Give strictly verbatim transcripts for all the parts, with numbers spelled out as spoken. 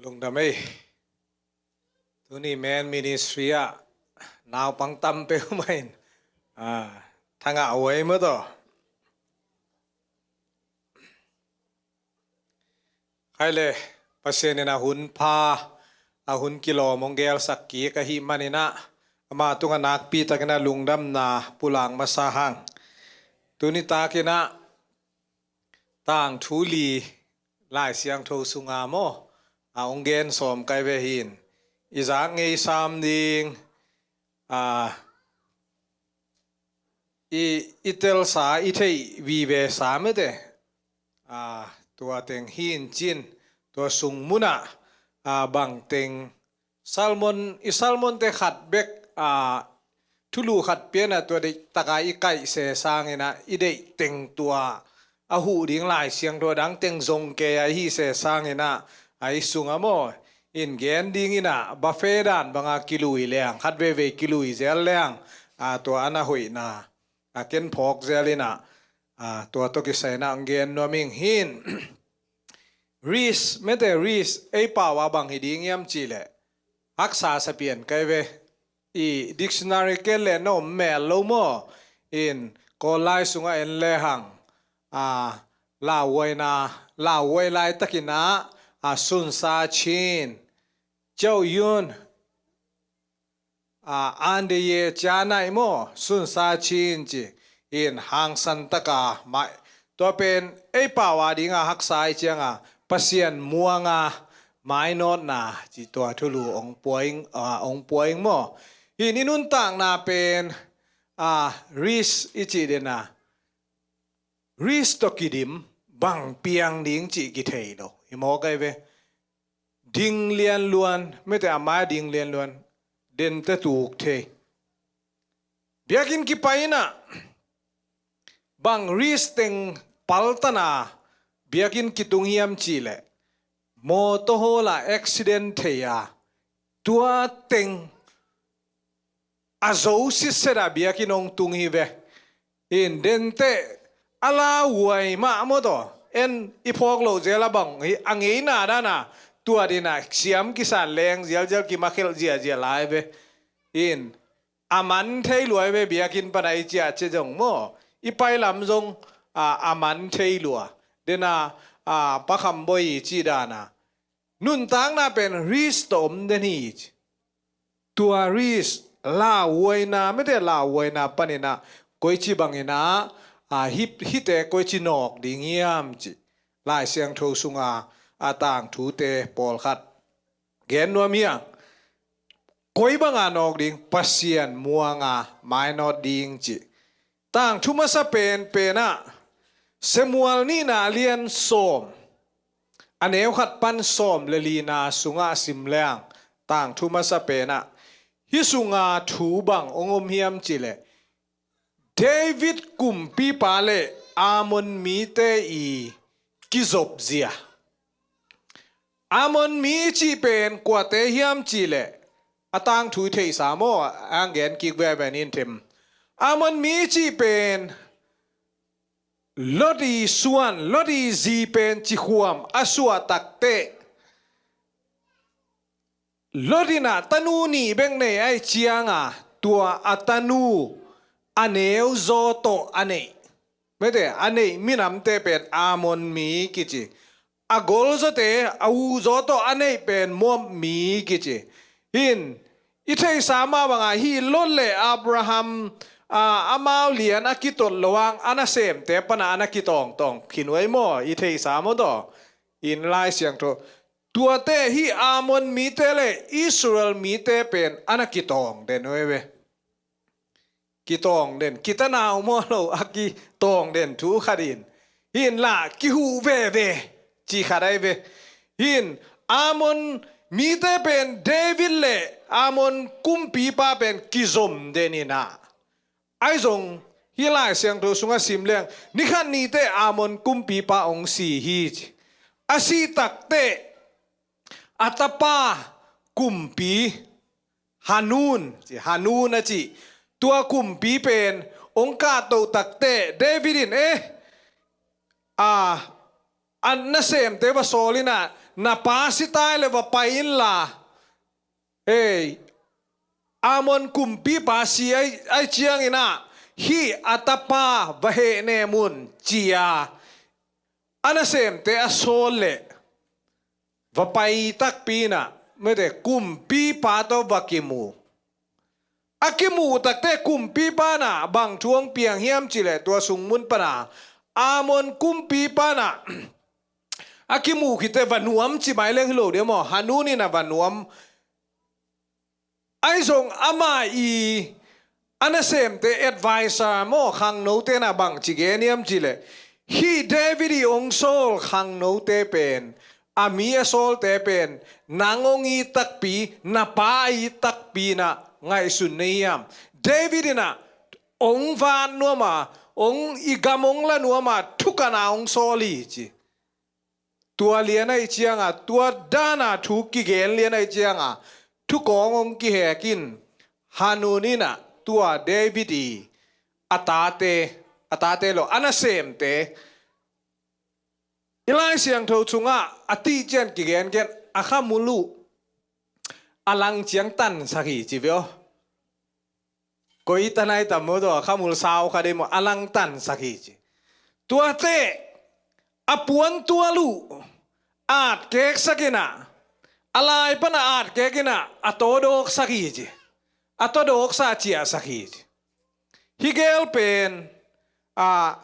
Lungdam ei. Tuni men ministry ah naupang tam peuhmah in, ah, thangah huai maw taw. Khai le, Pasian in a hun pha, a hun kilawm hong gelsak kik ahih manin ah, ama tungah nakpi takin a lungdamna pulak masa hang. Tuni takin ah, tangthu li Lai Siangtho sunga maw, a hong gen sawm kai ve hi in. I zak ngei sam ding, a, i, i telsa, i theih vive sa mete, a, tua teng hi in cin, tua sung munah, a, bang teng, Salmon, i Salmonte khat bek, a, thulu khat pian a tua deih taka i kaih se sangin ah, i deih teng tua a huh ding Lai Siangtho a dang teng zong kei a hi se sangin ah, a i sungah maw, in gen dingin ah, buffet dan banga kilui leng, khat veivei kilui zel leng, a, tua a na hoihna, a, ken phawk zel in ah, a, tua tawh kisai in ah hong gen nuam ing hi in. Risk, mete risk, ei pau a bang hi ding hiam cih leh, haksa sa pian kai ve. I dictionary ken leh na om mel lo maw. In Kawl lai sungah en lehang, a, lauhuaina, lauhuai laitakin ah, a, sunsa chin, ciau yun, a, ande ye cianai maw, sunsa chin ci. In hangsan taka mai, tua pen ei pau a dinga haksa i cianga Pasian muanga mainawtna ci, tua thulu ong puaing, a, ong puaing maw. In i nuntakna pen, a, risk i ci dena, risk tawh kidim, bang piang ding cih kithei lo. Hi maw kai ve. Ding lianluan, mete a mai ding lianluan, dente tuk thei. Biakinn kipai in ah, bang risk teng paltana biakinn kitung hiam cih leh, mawtaw hawla accident thei a, tua teng a zo sitset a biakinn hong tung hi ve. In dente a lauhuai mah maw taw. En i phawk loh zel a bang hi a ngeina dana, tua dina siam kisan leng zialzial kimakhelh ziazia lai ve. In a man thei lua hi ve, biakinn pana i ciah ciah zong maw. I pai lam zong, a, a man thei lua. Dena, a, pakham boi i ci dana. Nuntakna pen risk tawh om den hi ci. Tua risk, lauhuaina, mete lauhuaina panin ah, koici bangin ah, a, hi, hihte koici nawk ding hiam ci. Lai Siangtho sunga, a, tangthute pawlkhat gen nuam hiang. Koi banga nawk ding, Pasian muanga mainawt ding ci. Tangthu masa penpen ah, Samuel nihna lian sawm, a neu khat pan sawm le lina sungah sim leng, tangthu masa pen ah, hih sunga thu bang ong om hiam cih leh, David kumpipa le Ammon mite i kizopzia. Ammon mi cih pen kuate hiam cih leh, a tangthu i theihsa maw, ang gen kik veve nin them. Ammon mi cih pen Lot i suan, Lot i zi pen cikhuam a suah takteh, Lot in ah tanu nih bek nei ahih cianga, tua a tanu a neu zaw tawh a neih, mete, a neih minamte pen Ammon mi kici. A golzawte, a hu zaw tawh a neih pen Moab mi kici. Hin, i theihsa mah banga hih Lot le Abraham, a, amau lian a kitot loh hang, a nasemte pana a na kitawngtawng khin uh ei maw, i theihsa maw taw. In Lai Siangtho, tuate hih Ammon mite le Israel mite pen a na kitawng den uh ei ve. Kitawng den, kitanau maw lo, a kitawng den thu khat in. Hin lah kihuh veve ci khat ai ve. Hin Ammon mite pen David le Ammon kumpipa pen kizom den in ah. Ai zong hih Lai Siangtho sungah sim leng, nikhat niteh Ammon kumpipa hong si hi ci. A sih takteh a tapa kumpi Hanun, ci, Hanun a ci. Tua kumpi pen hong kahtoh takteh David in, eh, a, a nasemte va sawl in ah, na pa si ta leh va pai inla, ei, Ammon kumpipa si ai, ai ciangin ah, hih a tapa va hehnem un, ci-a a nasemte a sawl leh va pai takpi in ah, mite kumpipa tawh va kimu. A kimuh takte kumpipa in ah bang thu hong piang hiam cih leh, tua sung mun pan a Ammon kumpipa in ah a kimuh khit teh va nuam ci mai leng hi lo ding maw, Hanun in ah va nuam. Ahi zong amah i a nasemte advisor maw, khangnote in ah bangci gen hiam cih leh, hih David i hong sawl khangnote pen, a mi a sawlte pen, nang hong it takpi, na pa a it takpi in ah ngaihsun na hiam? David in ah hong vat nuam a, hong, i gam hong la nuam a, thukan a hong sawl hi ci. Tua lian ahih ciang a, tua dan a thu kigen lian ahih ciang a, thukawng hong kihek in, Hanun in ah tua David i a tate, a tate lo, a nasemte, i Lai Siangtho sungah a tihciang kigen gen, a khamul uh a lang ciang tansak hi ci ve aw. Koi ta nai tam maw, tua khamul sau kha dei maw, a lang tansak hi ci. Tua teh a puantual uh atkeksak in ah, a lai pan a atkek in ah, a tawdawksak hi ci. A tawdawksa ciahsak hi ci. Hih gel pen a,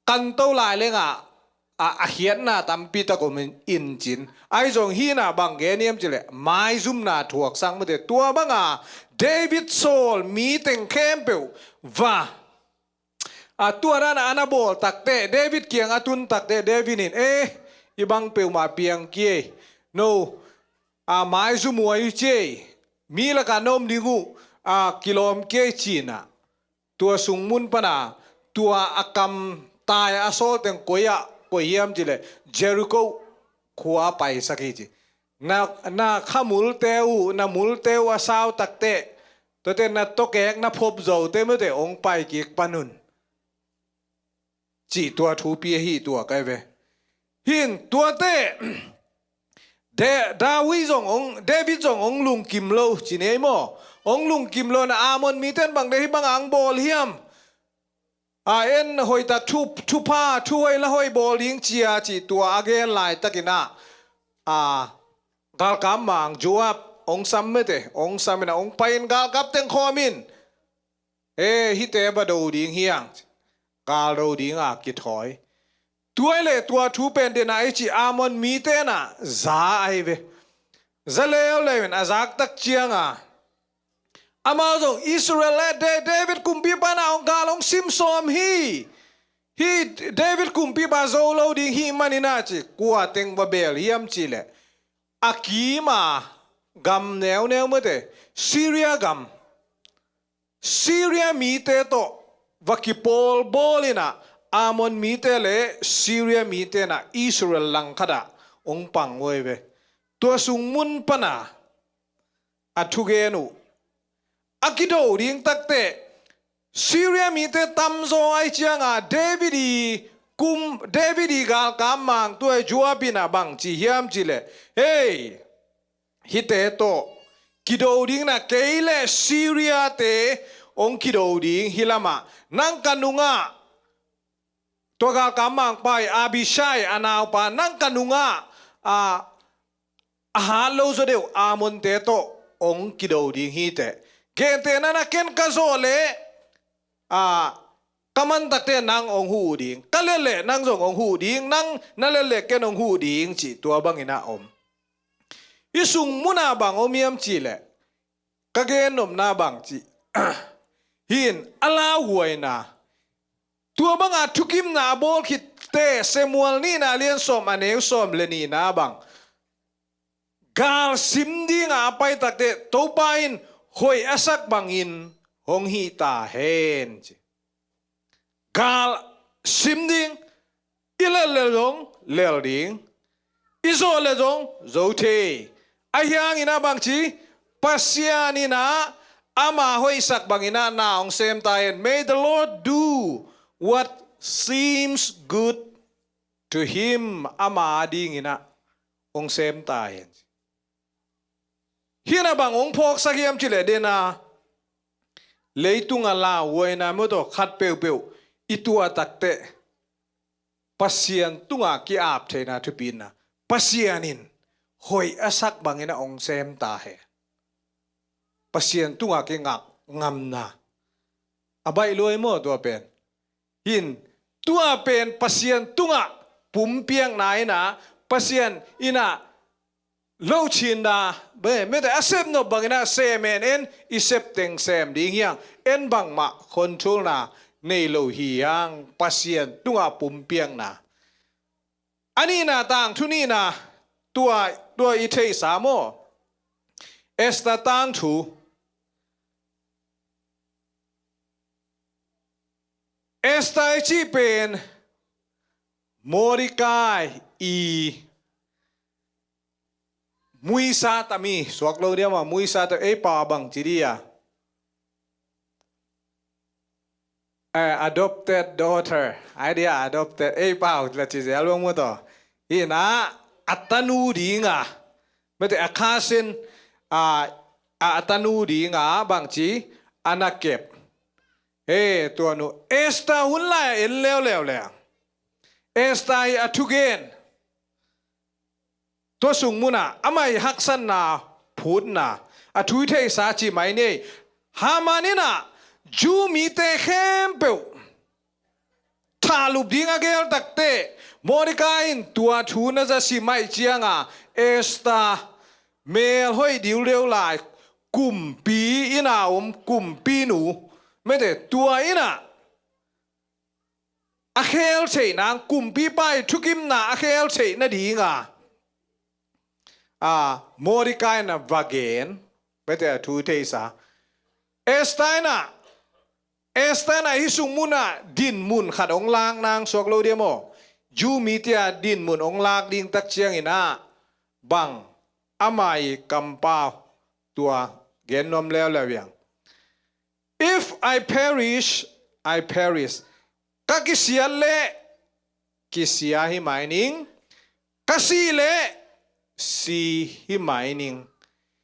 kanto lai leng ah, a, a khiatna tampi tak om in, in cin. Ahi zong hih in ah bang gen hiam cih leh, maizumna thuaksak mite. Tua bang a David sawl mi teng khempeuh va, a, tua dan a na bawl tak teh, David kiang a tun tak teh, David in, eh, hih bang peuhmah piang kei ei. No, a, maizum huai uh ci ei. Mi lakah na om ding uh, a, kilawm kei ei, ci-in ah, tua sung mun pan a, tua a kamtai a sawl teng koi ah koih hiam cih leh, Jericho khua paisak hi ci. Na, na khamulte uh, na multe uh a sau tak teh, tua teh na tawkek, na phop zo teh, mite hong pai kik pan un, cih tua thupi ahi tua kai ve. Hih in tua teh, Da-, David zong hong, David zong hong lungkim lo ci ni ei maw. Hong lungkim lo in ah, Ammon mite in bang deih, hih bang a hong bawl hiam? A, en hoih tak, thu, thupha, thu hoih la hoih bawl ding ci-a, cih tua a gen laitak in ah, a, galkap mang Joab hong sam mite, hong sam in ah, hong pai in galkap teng khawm in, eh, hihte va do ding hi hang, gal do ding a kithawi. Tua hi leh tua thu pen den a i cih, Ammon mite in ah za ahi ve. Za leuleu in a zak tak ciang a, amau zong Israel leh Da-, David kumpipa in ah hong gal hong sim sawm hi. Hih David kumpipa zo lo ding hih man in ah ci, kua teng va bel hiam cih leh, a kim a gam neuneu mite, Syria gam, Syria mite tawh va kipawlbawl in ah, Ammon mite leh Syria mite in ah Israel langkhat ah hong pang uh ahi ve. Tua sung mun pan a, a thugen uh a kido ding tak teh, Syria mite tamzaw ahih ciang a, David i kum, David i galkap mang tua Joab in ah bang ci hiam cih leh, hei, hihte tawh kido ding in ah, kei leh Syria-te hong kido ding, hih lam ah nang ka nungah, tua galkap mangpa i Abishai a naupa, nang ka nungah, a, a hat lo zaw deuh Ammon-te tawh hong kido ding hi teh. Gentehna in ah ken ka zawh leh, a, ka man tak teh nang hong huh ding, ka let leh nang zong hong huh ding, nang na let leh ken hong huh ding, cih tua bang in ah om. Hih sung mun ah bang om hiam cih leh, ka gen nopna bang cih, hih in a lauhuaina, tua bang a thukimna a bawl khit teh, Samuel nihna lian sawm, a neu sawm leh nihna bang, gal sim ding a a pai tak teh, Topa in hoih a sak bangin hong hih ta hen, ci. Gal sim ding, i lel leh zong lel ding, i zawh leh zong zo thei. Ahi hangin ah bang ci, Pasian in ah ama hoihsak bangin ah na hong sem ta hen. May the Lord do what seems good to him. Ama adingin ah hong sem ta hen. Hih na bang hong phawksak hiam cih leh dena leitunga lauhuaina mawtaw khat peuhpeuh i tuah takteh Pasian tungah ki-ap theihna thupitna, Pasian in hoih a sak bangin a hong sem ta hen. Pasian tungah kingak ngamna a baih luai maw tua pen. Hin tua pen Pasian tungah pumpiakna inah Pasian inah lo chinna, be mete a sep nop bangin a sem en en i sep teng sem ding hiang, en bangmah controlna nei lo hi hiang, Pasian tungah pumpiakna. A nihna tangthu nihna tua, tua i theihsa maw? Esther tangthu. Esther i cih pen Mordecai i muisa tami, suak lo dia maw, muisa tami, ei pau a bang ci dia. Eh, adopted daughter. Ai dia adopted, ei pau la ci zel bang maw taw. Hi na a tanu dinga, mete a cousin, a, a tanu dinga bang ci a na kep. He, tua nu Esther hun lai a en leuleu le. Esther i a thugen tua sung munah amah i haksatna phutna a thu i theihsa cih mai nei. Haman inah Jew mite khempeuh thahlup ding a gel takteh Mordecai in tua thu na za si mai cianga Esther mel hoih diudeu lai kumpi ina om kumpinu mete tua inah a khel theihna, kumpipa i thukimna a khel theih nadinga, a, Mordecai na va gen, bete a thu theihsa. Esther na, Esther na hih sung munah dinmun khat hong lak nang suak lo dia maw? Jew mite a dinmun hong lak ding tak ciangin ah bang ama i kampau tua gen nuam leuleu hiang. If I perish, I perish. Ka kisiat leh kisia hi mai ning. Ka sih leh si hi mai ning.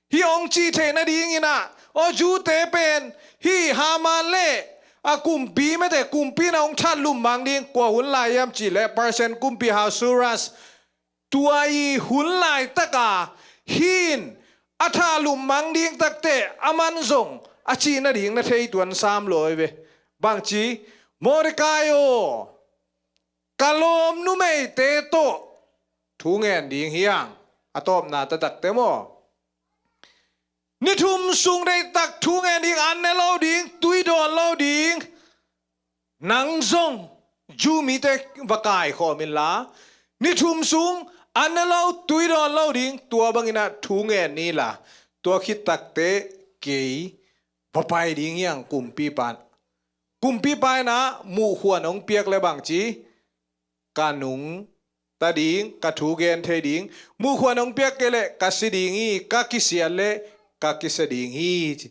Hih hong cih theih nadingin ah, aw Jew-te pen hih Haman leh a kumpi mete kumpi na hong thatlum mang ding kua hun lai hiam cih leh Persian kumpi Ahasuerus tua i hun laitaka hin a thahlup mang ding takteh a man zong a cih nading na thei tuan sam lawi ve. Bangci, Mordecai aw, ka lawm numeite tawh thu ngen ding hiang, a tawpna taktakte maw? Ni thum sung deihtak thu ngen ding, an ne lo ding, tui dawn lo ding. Nang zong Jew mite va kaikhawm inla, ni thum sung an ne lo tui dawn lo ding, tua bangin ah thu ngen ni la, tua khit takteh kei va pai ding hiang kumpipa. Kumpipa in ah muhkhuan hong piak le bangci, ka nungta ding, ka thu gen thei ding, muhkhuan hong piak kei leh ka si ding hi, ka kisiat leh ka kisia ding hi ci.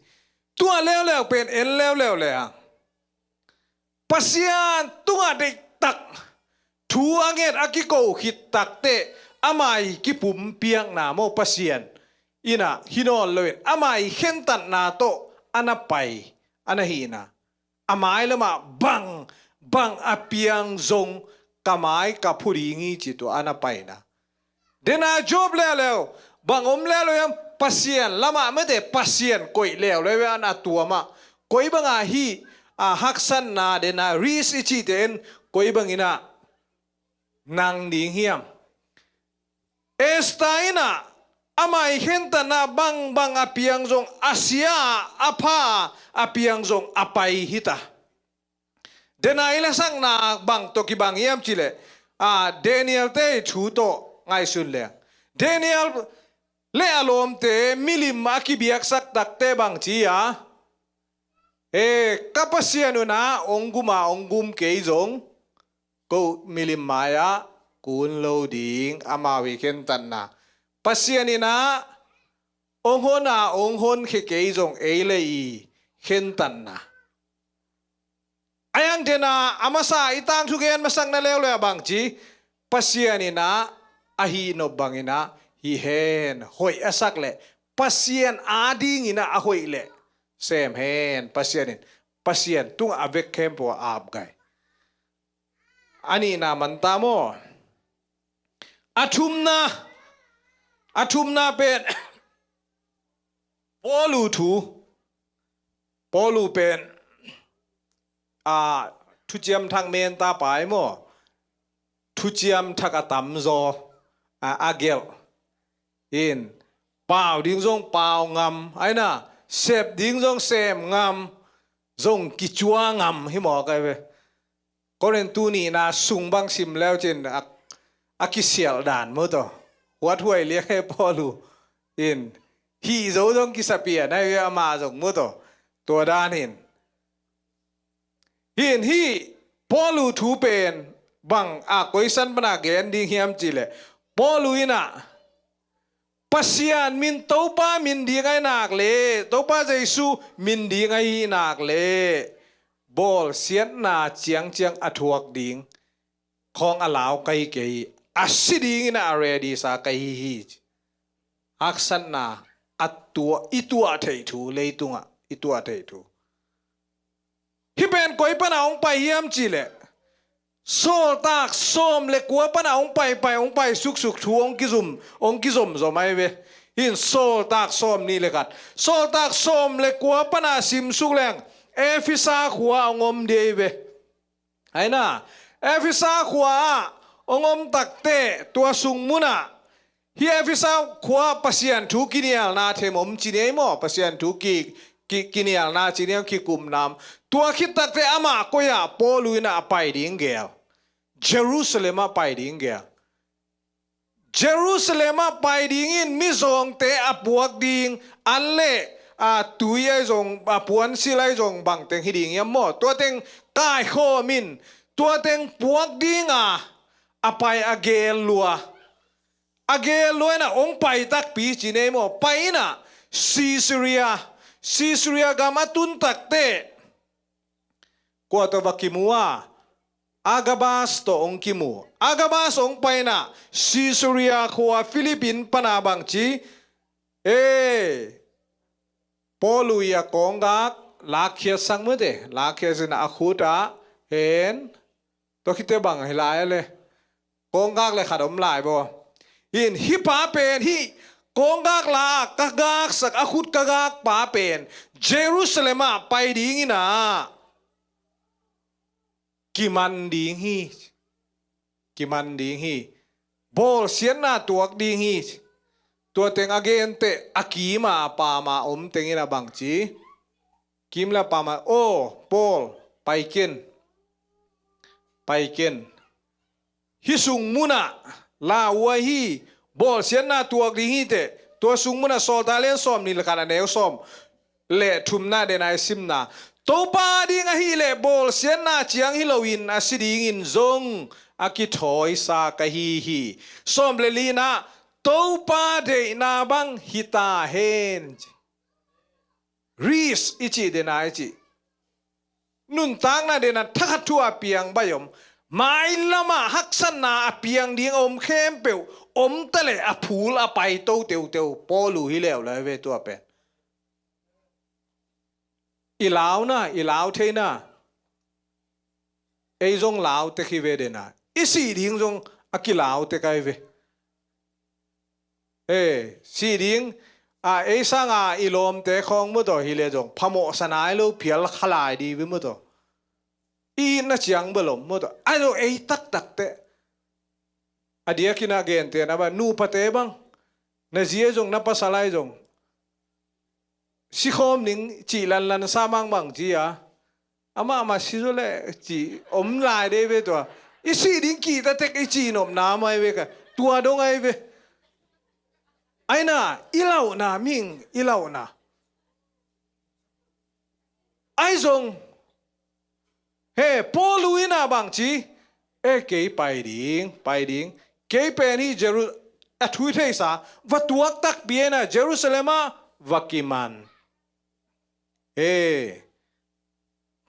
Tua leuleu pen en leuleu le a Pasian tungah deihtak thu a nget a kiko khit takteh ama i kipumpiakna maw Pasian in ah hi nawn loin ama i khentatna tawh a na pai a na hihna. A mai lamah bang, bang a piang zong ka mai ka phu ding hi ci tua a na paina. Dena Job leuleu bang om leuleu hiam? Pasian lamah mete Pasian koih leuleu hiam? A tua mah koi banga hih a haksatna dena risk i cihte in koi bangin ah nang ding hiam? Esther in ah ama i khentatna bangbang a piang zong a sia a pha a piang zong a pai hita. Dena i lasakna bang tawh kibang hiam cih leh, a, Daniel-te i thu tawh ngaihsun leng, Daniel leh a lawmte milim a kibiaksak takteh bangci a, e, ka Pasian un ah hong gum a hong gum kei zong ko milim mai-ah kun lo ding, amau i khentatna. Pasian in ah hong hon a hong honkhia kei zong ei le i khentatna. A yang dena a masa i tangthu gen masakna leuleu a bangci, Pasian in ah a hihnop bangin ah hi hen, hoih a sak leh, Pasian adingin ah a hoih leh sem hen, Pasian in, Pasian tungah a vek khempeuh a apgah. A nihna man ta maw? A thumna, a thumna pen Paulu thu. Paulu pen a thuciam thak men ta pai maw? Thuciam thak a tamzaw a, a gelh in, pau ding zong pau ngam, aina sep ding zong sem ngam, zong kicua ngam hi mawk ai ve. Korintu nihna sung bang sim leu cin a, a kisialh dan mu taw. Huathuai liang he Paulu in hih zo zong kisapian ai ve, amah zong mu taw. Tua dan hin, hin hih Paulu thu pen bang a koisan pana gen ding hiam cihleh, Paulu inah Pasian min, Topa min ding ahi nak leh, Topa Jesu min ding ahi nak leh, bawlsiatna ciangciang a thuak ding khawng a lau ka hi kei hi. A si dingin a ready sa ka hi hi. Haksatna a tuah, i tuah theih thu, leitungah i tuah theih thu. Hih pen koi pana hong pai hiam cihleh, Sawltak sawm le kua pana hong paipai, hong pai suksuk thu hong kizum, hong kizomzom ai ve. Hin Sawltak sawm nih le khat, Sawltak sawm le kua pana simsuk leng Efesa khua hong om ding ai ve. Aina, Efesa khua ah hong om takte tua sung munah, hih Efesa khua Pasian thu kinialna them om ci ni ei maw? Pasian thu ki, ki, kinialna ci ni ei, kikumna om. Tua khit takte amah koi ah Paulu inah a pai ding gel? Jerusalem ah pai ding gel. Jerusalem ah pai dingin mizawngte a puak ding, an le a tui ai zong, a puansil ai zong bangteng hi ding hiam maw? Tua teng kaikhawm in, tua teng puak dinga a pai a gel lua. A gel lua inah hong pai takpi ci ni ei maw? Pai inah Caesarea, Caesarea gam a tun takte kua tawh va kimu a, Agabas tawh hong kimu. Agabas hong pai inah Caesarea khua Philip in pana bang ci, e, Paulu i a kawnggak lakkhiatsak mute, lakkhiat inah a khut ah hen. Tua khite bang hi lai a le, kawnggak le khat om lai baw. Hin hih pa pen, hih kawnggak la ka gaksak, a khut ka gak pa pen Jerusalem ah pai ding inah kiman ding hi. Kiman ding hi. Bawlsiatna tuak ding hi. Tua teng a genteh a kima a pama om teng inah bang ci? Kim le pama, aw Paul, pai ken. Pai ken. Hih sung munah lau uh ahi hi. Bawlsiatna tuak ding hi teh. Tua sung munah Sawltak lian sawm nih le khat a neu sawm le thumna den a i simna, Topa ding ahih leh bawlsiatna ciang hi loin a si dingin zong a kithawisa ka hi hi. Sawm le lina, Topa deihna bang hi ta hen. Risk i cih dena i cih, nuntakna dena thakhat thu a piang baih om. Mailamah haksatna a piang ding a om khempeuh om ta leh a phul a pai to teuteu. Paulu hi leuleu ve tua pen. I launa, i lau theina, ei zong lau tek hi ve dena. I sih ding zong a kilau tek ai ve. E, sih ding a, ei sanga i lawmte khawng mu taw hi le zong phamawhsa nai lo phial kha lai di ve mu taw. I itna ciang bel om mu taw. Ai lo ei taktak teh. A diakin a gentehna bang, nupate bang, na zi ai zong na pasal ai zong sikhawm ning cih lanlan sa mangbang ci a, amah amah si zaw leh cih om lai dei ve tua. I sih ding kihta tek i cih nopna mai ve ka, tua dong ai ve. Aina, i lauhna ming, i lauhna ai zong. He, Paulu ina bang ci, e, kei pai ding, pai ding. Kei pen hi Jeru-, a thu i theisa, va tuak takpi ina Jerusalem ah va kiman. He,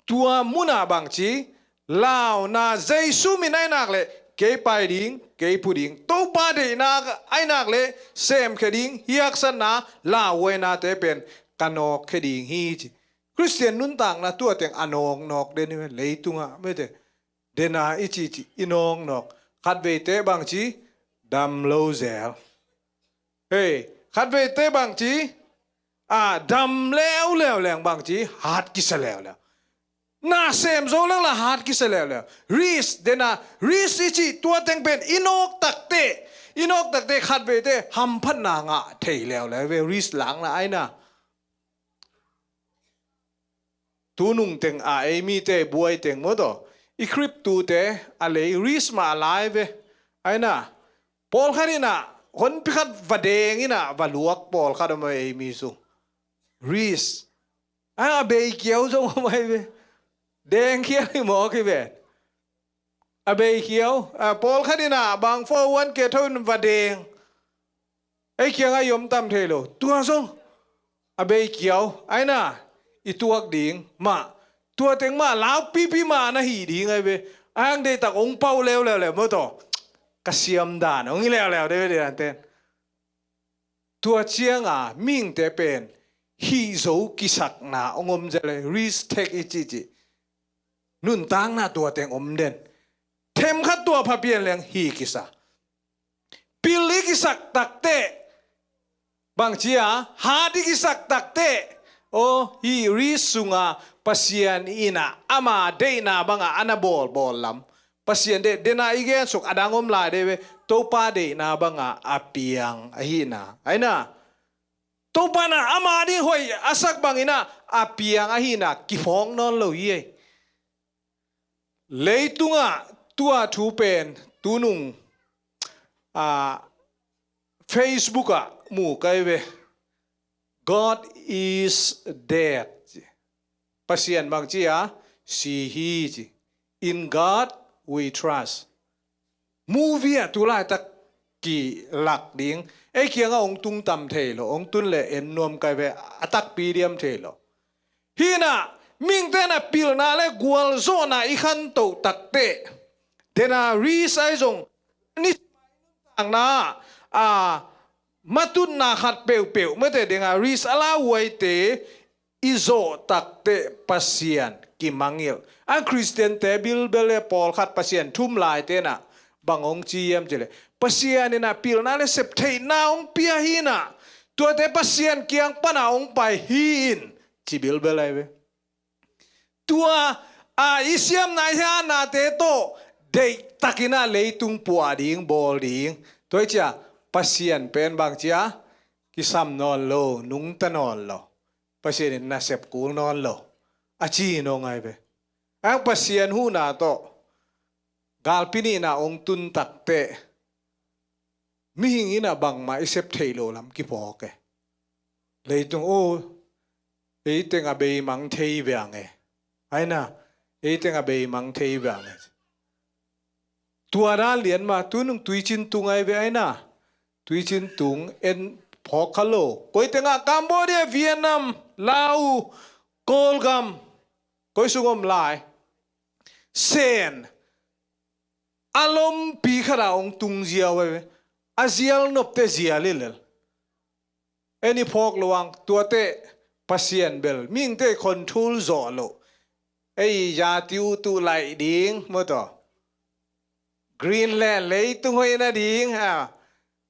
tua muna bang ci, launa Jesu min ai nak leh kei pai ding, kei phu ding. Topa deihna ahi nak leh semkhia ding, hiaksatna, lauhuainate pen ka nawkkhia ding hi ci. Khristian nuntakna tua teng a nawknawk den hi ve leitungah, mete. Dena i cih cih i nawknawk. Khatveite bangci dam lo zel. Hei, khatveite bangci a dam leuleu leng bangci hat kisa leuleu. Na sem zo leng la hat kisa leuleu. Risk, dena risk i cih tua teng pen i nawk takte, i nawk takte khatveite hamphatna ngah thei leuleu ve, risk lakna aina. Tunung teng a ei mite buai teng maw taw, i khrip tute a lei risk mah a lai ve. Aina, pawlkhat ina honpi khat va deng ina va luak pawlkhat om ei mi sung. Risk. A, a bei kiau zong om ai ve. Deng khial hi mawk hi ve. A bei kiau, a, pawlkhat ina bang four oh one K tho in va deng. Ei kiangah i om tam thei lo. Tua zong a bei kiau, aina i tuak ding mah. Tua teng mah laupipi mah na hi ding ai ve. Ang deitak ong pau leuleu le maw taw. Ka siam dan ong hi leuleu de ve de dan ten. Tua cianga mihingte pen hih zo kisakna ong om zia le, risk take i cih cih. Nuntakna tua teng om den. Themkhat tua pha pian leng hih kisa. Pil i kisak takte, bangcia hat i kisak takte, aw, hih risk sunga Pasian ina ama deihna banga ana bawlbawl lam. Pasian deih, dena i gensuk a dang om lai dei ve, Topa deihna banga a piang ahina. Aina, Topa na ama ding hoih a sak bangina a piang ahina kiphawk nawn lo hi ei. Leitungah tua thu pen tunung, a, Facebook ah mu kai ve. God is dead. Pasian bangcia si hi ci. In God we trust. Movie ah tulaitak kilak ding. Ei kiangah ong tung tam thei lo, ong tun le en nuam kai ve, a takpi diam thei lo. Hina, mingte na pilna le gualzawhna i khantoh takte, dena risk ai zong ni tangna, a, matutna khat peuhpeuh mete denga risk a lauhuaite i zawh takte Pasian kimangilh. A Khristiante bilbel le pawlkhat Pasian thum laite na bang ong ci hiam cile, Pasian ina pilna le septheihna ong pia hina. Tuate Pasian kiang pana ong pai hi in ci bilbel ai ve. Tua, a, i siamna i hanate tawh deihtakina leitung puah ding bawl ding. Tua i cia Pasian pen bangcia kisam nawn lo, nungta nawn lo. Pasian in nasep kul nawn lo a ci nong ai ve. Ang Pasian huhna tawh galpi nihna ong tun takte mihing ina bangmah i sep theih lo lam kiphawk e. Leitung aw, eiteng a beimang thei viang e. Aina, eiteng a beimang thei viang e. Tua dan lian ma tunung tuicin tung ai ve aina. Tuicin tung en phawk kha lo. Koi tengah Cambodia, Vietnam, Laos, Kawlgam, koi sung om lai. Sen a lompi khata ong tung ziau ai ve. A zial nopte zial i lel. Eni phawk luang tuate Pasian bel mingte control zawh lo. Ei ya tiu tu lai ding maw taw. Greenland leitung hoih na ding a,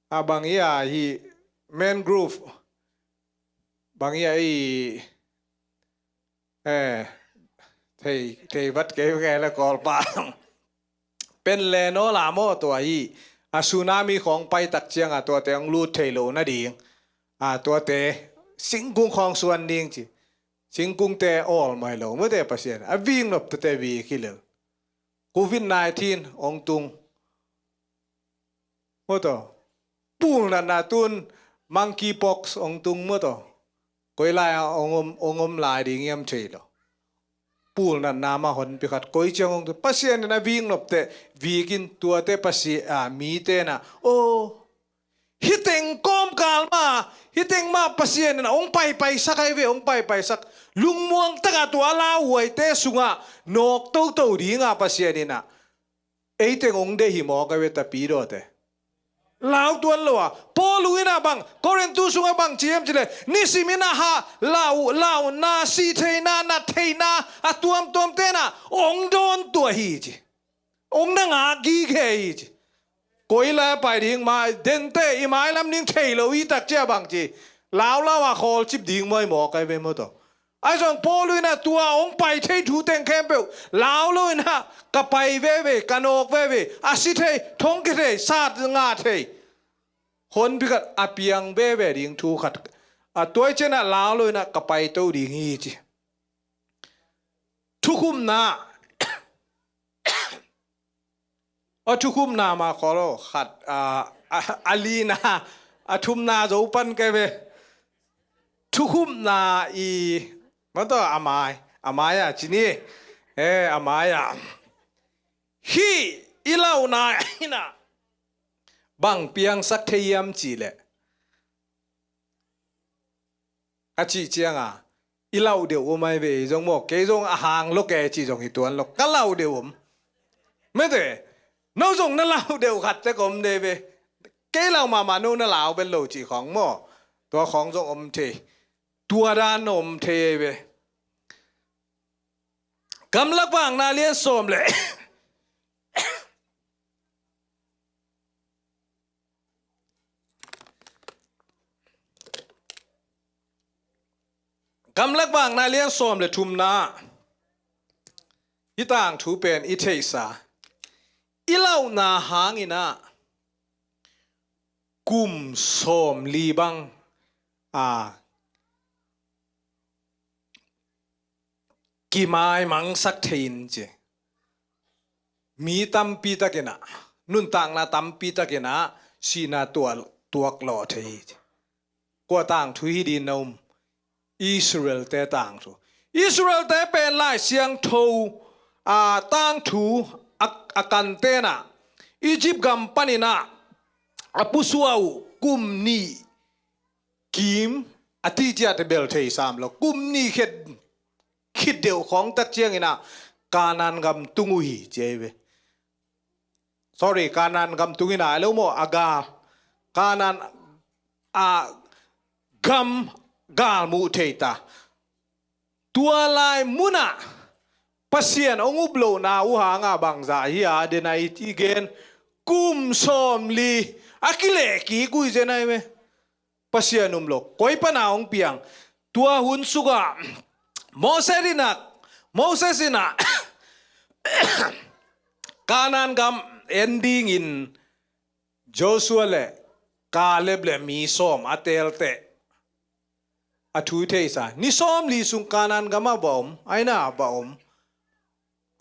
a bang ia hi mangrove bang ia i Eh, thei, thei vat kei nge la Kawlpa. Pen le no la maw tua hi. A tsunami khong pai tak cianga tuate ong lut thei lo na ding. A tuate singkung khong suan ding ci. Singkungte awl mai lo mute Pasian. A ving nop tuate vik hi lo. Covid nineteen ong tung. Maw taw. Pulnatna tun monkeypox ong tung maw taw. Koi lai a ong om, ong om lai ding hiam thei lo. Pulnatna mah honpi khat koi ciang ong tung. Pasian in a vik nopte vikin tuate Pasian a mite na. Aw. Hiteng kawmkal ma, hiteng ma Pasian in a ong paipaisak ai ve, ong paipaisak. Lungmuang taka tua lauhuaite sunga nawk toto dinga Pasian in a Ei teng ong deih hi maw, ka ve, tapidawte. Lau tuan lo a, Paul in ah bang, Korintu sungah bang ci hiam cih leh, nisim in ah ha, lau, launa, sih theihna, nat theihna, a tuamtuamte in ah ong dawn tuah hi ci. Ong na ngak gige hi ci. Koi lai a pai ding, mai dente, i mailam ding thei lo hi tak ciang bang ci. Laulau a khawlcip ding maw i maw, ka ve maw tawh. Ahi zong Paul in ah tua ong pai thei thu teng khempeuh lau lo in ah, ka pai veve, ka nawk veve, a si thei, thong khia thei, sat ngah thei, honpi khat a piang veve ding thu khat, a tua ciang ah lau lo in ah ka paito ding hi ci. Thukhupna. A thukhupna mah khawl lo, khat, a, a, a lina, a thumna zo pan, ka ve. Thukhupna i, maw tawh, a mai, a mai ah ci ni. Eh, a mai ah. Hih i launa in ah bang piangsak thei hiam cih leh, a cih ciang a, i lau deuh om ai ve, zong maw, kei zong a hang lo, kei cih zong hi tuan lo, ka lau deuh om. Mete, no zong na lau deuh khat tek om de ve. Kei lau mahmah, no na lau vet lo cih khawng maw, tua khawng zong om thei. Tua dan om thei ai ve. Gamlak Vakna lian sawm le Gamlak Vakna lian sawm le thumna, hih tangthu pen i theihsa, i lauhna hangin ah kum sawmli bang a kimaimangsak thei in ci. Mi tampi takin ah, nuntakna tampi takin ah sihna tuak, tuak lawh thei hi ci. Kua tangthu hi ding na um? Israel-te tangthu. Israel-te pen Lai Siangtho a tangthu a, a kanten ah Egypt gam panin ah a pusuah uh kum nih kim a ti ciat bel thei sam lo. Kum nih khit, khit deuh khawng tak ciangin ah Kanaan gam tung uh hi ci ai ve. Sorry, Kanaan gam tung in ah lo maw, a gal. Kanaan a gam gal muh thei ta. Tua lai munah Pasian hong up lohna uh hangah bangzah hi a, den a i gen, kum sawmli a kilehkik uh hi zen ai ve. Pasian um lo, koi pana hong piang? Tua hun sukah Moses in ah, Moses in ah Kanaan gam en dingin Joshua le Kaleb le mi sawm a teelteh a thu theihsa, ni sawmli sung Kanaan gam ah va om, aina va om.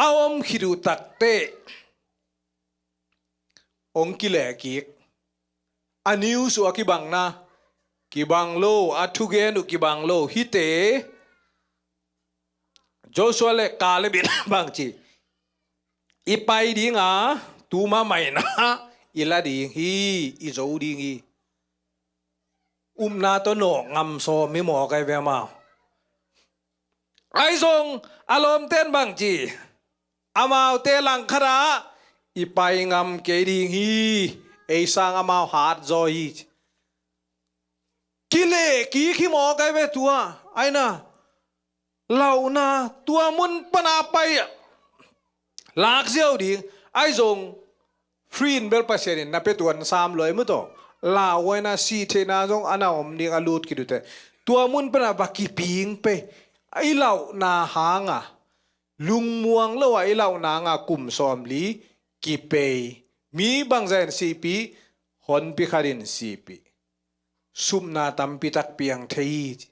A om khit uh takteh hong kilehkik. A news uh a kibangna kibang lo, a thugen uh kibang lo. Hihte Joshua le Kaleb in bangci, i pai ding a, tuma maina i la ding hi, i zo ding hi. Upna tawh nawk ngam sawm hi maw, ka hi ve amau. Ahi zong a lawmten bangci, amaute langkhat ah i pai ngam kei ding hi, ei sang amau hat zaw hi. Kilehkik hi maw, ka hi ve tua, aina. Lauhna, tua mun pana pai lak ziau ding. Ahi zong free in bel Pasian in na pia tuan sam lo ai mu tawh. Lau aina, sih theihna zong a na om ding a lut khit uh teh. Tua mun pana va kiping pei. I lauhna hanga, lungmuang lo a i lauhna hanga kum sawmli kipei. Mi bangzah in sihpih? Honpi khat in sihpih. Supna tampi tak piang thei hi ci.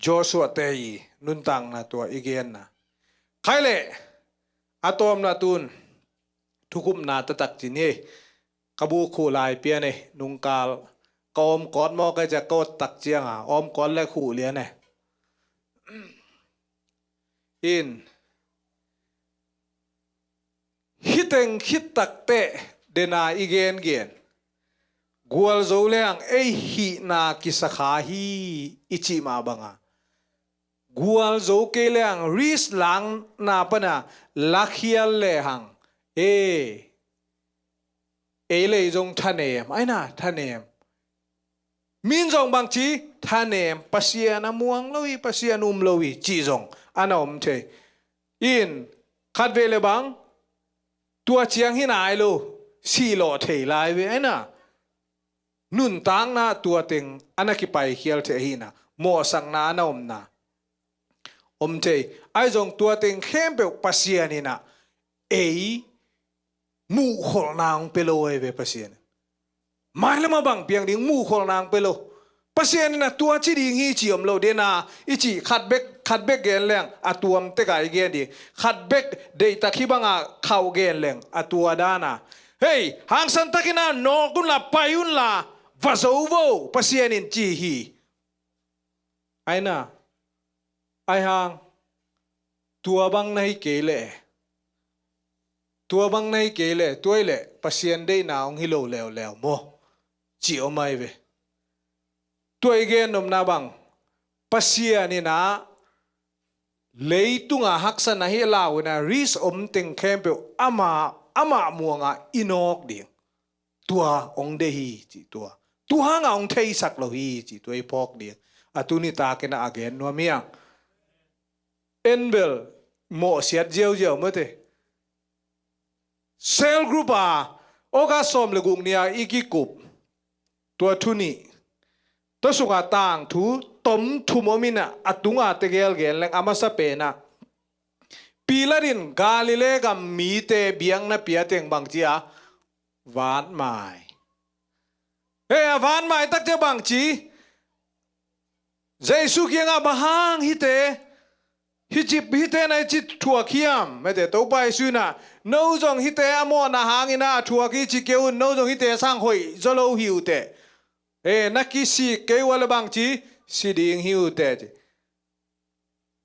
Joshua-te i nuntakna tua i genna. Khai leh a tawpna tun thukhupna taktak ci ni. Ka buk khuh lai pian e, nungkal ka awm kawt maw, ka ciah kawt tak cianga awm kawt le khuh lian e. In, hih teng khit takteh dena i gengen, gualzo leng ei hihna kisakha hi i cih mah banga, gualzo kei leng risk lakna pana lakhial lehang He, ei lei zong thanem, aina thanem. Min zong bangci thanem, Pasian a muang lo hi, Pasian um lo hi, ci zong a na om thei. In, khat vei le bang, tua ciang hi nai lo, sihlawh thei lai ve, aina. Nuntakna tua teng a na kipaikhial thei ahina, mawhsakna a na omna. Om thei, ai zong tua teng khempeuh Pasian ina, ei, muhkholhna hong pia lo ai ve Pasian. Mailam a bang piang ding muhkholhna hong pia lo. Pasian ina tua ci ding hi ci om lo dena, i ci khat bek, khat bek gen leng, a tuam tek a i gen ding. Khat bek deihtak hi banga khauh gen leng, a tua dana. Hei, hangsan takina nawk unla, pai unla, va zo vo, Pasian in ci hi. Aina, ai hang, tua bang na hi kei leh. Tua bang na hi kei leh, tua i leh, Pasian deihna hong hi lo leuleu maw. Ci om ai ve. Tua i gen nopna bang, Pasian ina, leitunga haksa na hi lau ina, risk om teng khempeuh, ama, ama muanga i nawk ding. Tua hong deih hi, ci tua. Tua hanga hong theisak lo hi, ci tua i phawk ding. A tuni takina a gen nuam hiang. En bel, mawhsiat ziauziau mate. Cell group a, August sawm le guk ni a i kikup. Tua thu nih. Tua sunga tangthu, tom thum om ina, a tunga tegel gen leng, a masa pena. Pilat in Galilee gam mite biakna pia teng bang cia, vatmai. Hei, a vatmai tak cia bang ci. Jesu kiangah bang hang hite, hi cip, hite na hi ci thuak hiam, mete Topa Jesu ina, no zong hite a mawhna hangina a thuak hi ci kei un, no zong hite sang hoih zaw lo hi uh teh. Hei, na kisik kei uh a le bang ci, si ding hi uh teh ci.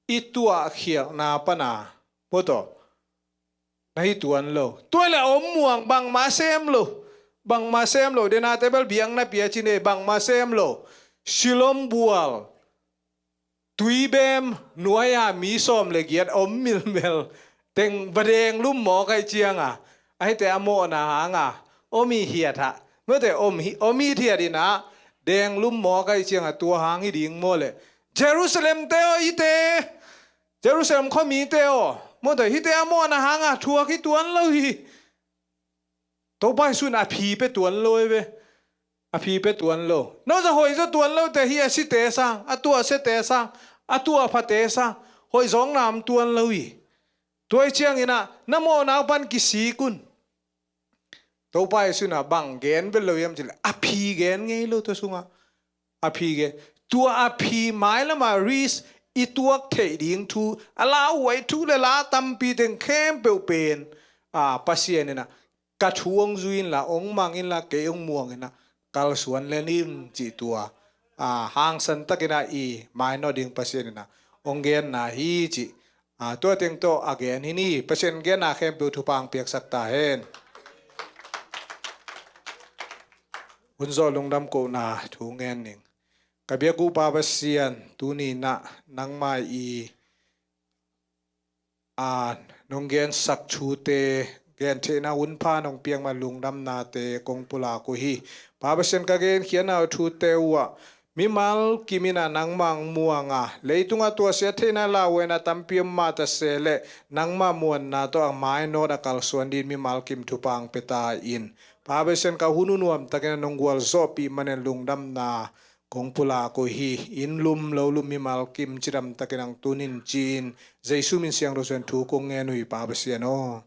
I tuahkhialhna pana, maw taw, na hi tuan lo. Tua le a om muang bangmah sem lo. Bangmah sem lo. Dena te bel biakna pia ci nei bangmah sem lo. Silom bual. Tuibem nuai-a mi sawm le giat om milmel. Teng va deng lum mawk ai cianga. Ahite a mawhna hanga. Om i hiat ha. Mawte om hi, om i hiat ina. Deng lum mawk ai cianga tua hang hi ding maw le. Jerusalem te aw ite. Jerusalem khuamite aw, mawte hite a mawhna hanga thuak hi tuan lo hi. Topa Jesu in a phi pia tuan lo hi ve. A phi pia tuan lo. No zong hoih zaw tuan lo teh hi a site sang, a tuahsiate sang, a tuahphate sang. Hoih zawkna om tuan lo hi. Tua hi ciangina, na mawhna uh pan kisik un. Topa Jesu ina bang gen bel lo hiam cih leh a phi gen ngei lo tua sungah. A phi gen. Tua a phi mailama risk i tuak theih ding thu, a lauhuai thu le la tampi teng khempeuh pen. A, Pasian ina, ka thu hong zui inla, hong mang inla, kei hong muang ina, kalsuan len in cih tua. A, hangsan takina i mainawt ding Pasian ina, hong genna hi cih. A, tua teng tawh a gen hi ni, Pasian genna khempeuh thupha hong piaksak ta hen. Hun zawh lungdam kohna thu ngen ning. Ka biak uh Pa Pasian, tuni na nangmah i, a, nong gensak thute, gentheihna hunpha nong piak ma lungdamnate kong pulak uh hi. Pa Pasian ka genkhiatna uh thute uh ah, mimal kim ina nangmah hong muanga, leitunga tuahsia theihna lauhuaina tampi om mah ta se leh, nangmah muanna tawh a mainawt a kalsuan dingin mimal kim thupha hong pia ta in. Pa Pasian ka hun uh nuamtakin a nong gualzawhpih manin lungdamna kong pulak uh hi. In lum lo lum mimal kim cidam takin hong tun in ci-in Jesu min siangtho suangin thu kong ngen uh hi Pa Pasian aw.